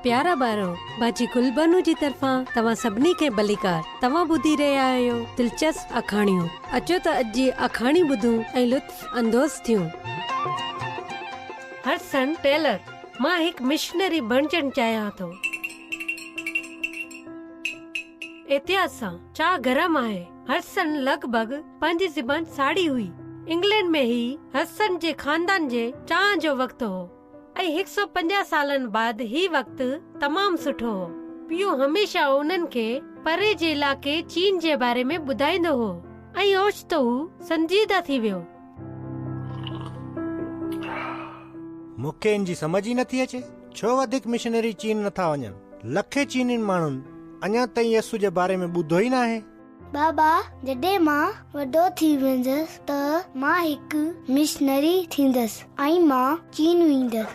پيارا ٻارو، باجي گلبانو جي طرفان توهان سڀني کي ڀليڪار. توهان ٻڌي رهيا آهيو دلچسپ آکاڻيون. اچو ته اڄ جي آکاڻي ٻڌون ۽ لطف اندوز ٿيون. هڊسن ٽيلر، مان هڪ مشنري بڻجڻ چاهيان ٿو. احتياط سان، چانهه گرم آهي. هڊسن لڳ ڀڳ پنهنجي زبان ساڙي هئي. انگلينڊ ۾ هي هڊسن جي خاندان جي چانهه جو وقت هو ۽ هڪ سو پنجاهه سالن بعد هي وقت تمام سٺو هو. پيء هميشه انهن کي پري جي علائقي چين جي باري ۾ ٻڌائيندو هو ۽ اوچتو هو سنجيده ٿي ويو. مون کي ان جي سمجهه ئي نٿي اچي، ڇو وڌيڪ مشنري چين نٿا وڃن؟ لکين چينين ماڻهن اڃا تائين يسوع جي باري ۾ ٻڌو ئي ناهي. بابا، جڏهن مان وڏو ٿي ويندس ته مان هڪ مشنري ٿيندس ۽ مان چين ويندس.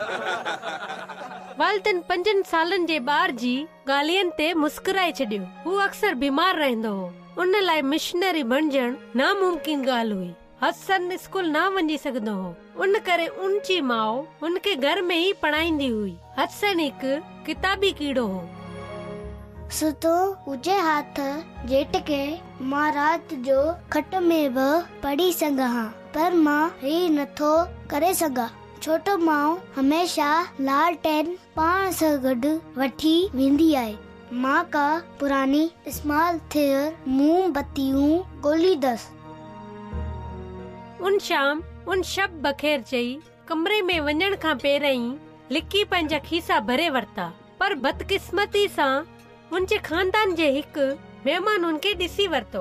والدين پنجن سالن جي ٻار جي ڳالهين تي مسڪرائي ڇڏيو. هو اڪثر بيمار رهندو هو. ان لاء مشنري بڻجڻ ناممڪن ڳالهه هئي. هڊسن اسڪول نه وڃي سگهندو هو، ان ڪري ان جي ماء هن کي گهر ۾ ئي پڙهائيندي هئي. هڊسن هڪ ڪتابي ڪيڙو هو. ستو هجي ها ته جيٽڪي مان رات جو کٽ ۾ به پڙهي سگهان ها، پر مان هي نٿو ڪري سگهان، ڇو ته ماء هميشه لالٽين پاڻ سان گڏ وٺي ويندي آهي. مان ڪا پراڻي استعمال ٿيل موم بتيون ڳوليندس. ان شام ان شب بخير چئي ڪمري ۾ وڃڻ کان پهرئين لڪي پنهنجا کيسا ڀري ورتا پر بدقسمتي سان هن جي خاندان جي هڪ مهمان هن کي ڏسي ورتو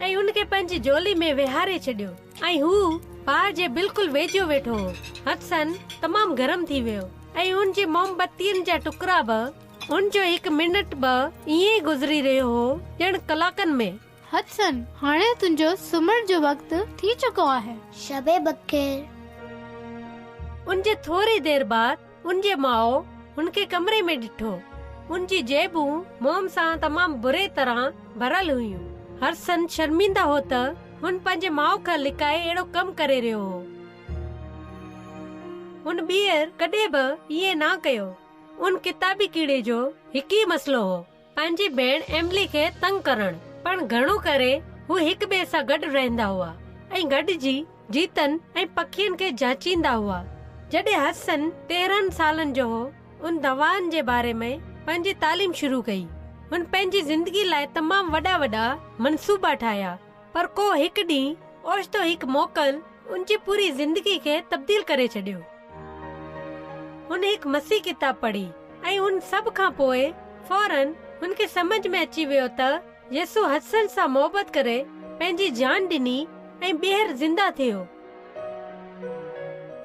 ۽ هن کي پنهنجي جهولي ۾ ويهاري ڇڏيو ۽ هو باهه جي بلڪل ويجهو ويٺو هو. هڊسن تمام گرم ٿي ويو ۽ هن جي موم بتين جا ٽڪرا به. هن جو هڪ منٽ به ائين ئي گذري رهيو هو ڄڻ ڪلاڪن ۾. هڊسن، هاڻي تنهنجو سمهڻ جو وقت ٿي چڪو آهي. شب بخير. ان جي ٿوري دير بعد ان جي ماء هن کي ڪمري ۾ ڏٺو. ان جي جيبون موم سان تمام بري طرح ڀريل هيون. هڊسن شرمنده هو ته هن پنهنجي ماء کان لڪائي اهڙو ڪم ڪري رهيو هو. هن ٻيهر ڪڏهن به ائين نه ڪيو. ان ڪتابي ڪيڙي جو هڪ ئي مسئلو هو. پنهنجي ڀيڻ ايملي کي تنگ ڪرڻ، پڻ گهڻو ڪري هو هڪ ٻئي سان گڏ رهندا هئا ۽ گڏجي جيتن ۽ پکين کي جاچيندا هئا. جڏهن هڊسن 13 سالن جو هو، ان دوائن جي باري ۾ پنهنجي تعليم شروع ڪئي. هن پنهنجي زندگي لاء تمام وڏا وڏا منصوبا ٺاهيا، پر ڪو هڪ ڏينهن اوچتو هڪ موڪل ان جي پوري زندگي کي تبديل ڪري ڇڏيو. هن هڪ مسيح ڪتاب پڙهي ۽ ان سڀ کان پوء فوراً هن کي سمجهه ۾ اچي ويو ته يسوع هڊسن سان محبت ڪري پنهنجي جان ڏني ۽ ٻيهر زنده ٿيو.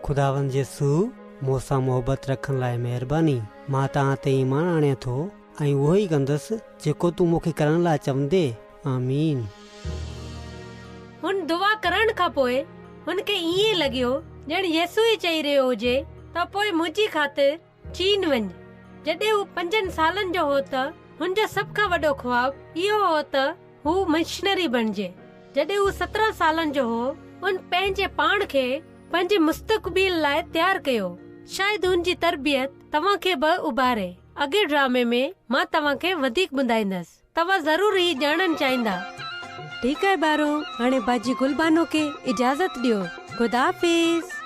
خداوند يسوع، مون سان محبت رکڻ لاء مهرباني. مان توهان تي ايمان آڻيان ٿو ۽ اهو ئي ڪندس جيڪو تون مون کي ڪرڻ لاء چوندين. آمين. هن دعا ڪرڻ کان پوء هن کي ائين لڳيو ڄڻ يسوع ئي چئي رهيو هجي ته پوء منهنجي خاطر چين وڃ. جڏهن هو پنجن سالن جو هو ته هن جو سڀ کان وڏو خواب اهو هو ته هو مشنري بڻجي. جڏهن هو 17 سالن جو هو، هن پنهنجي پاڻ کي پنهنجي مستقبل لاء تيار ڪيو. شايد هن جي تربيت توهان کي به اڀاري. اڳئين ڊرامي ۾ مان توهان کي وڌيڪ ٻڌائيندس. توهان ضرور هي ڄاڻڻ چاهيندا. ٺيڪ آهي ٻارو، هاڻي باجي گل بانو کي اجازت ڏيو. خدا حافظ.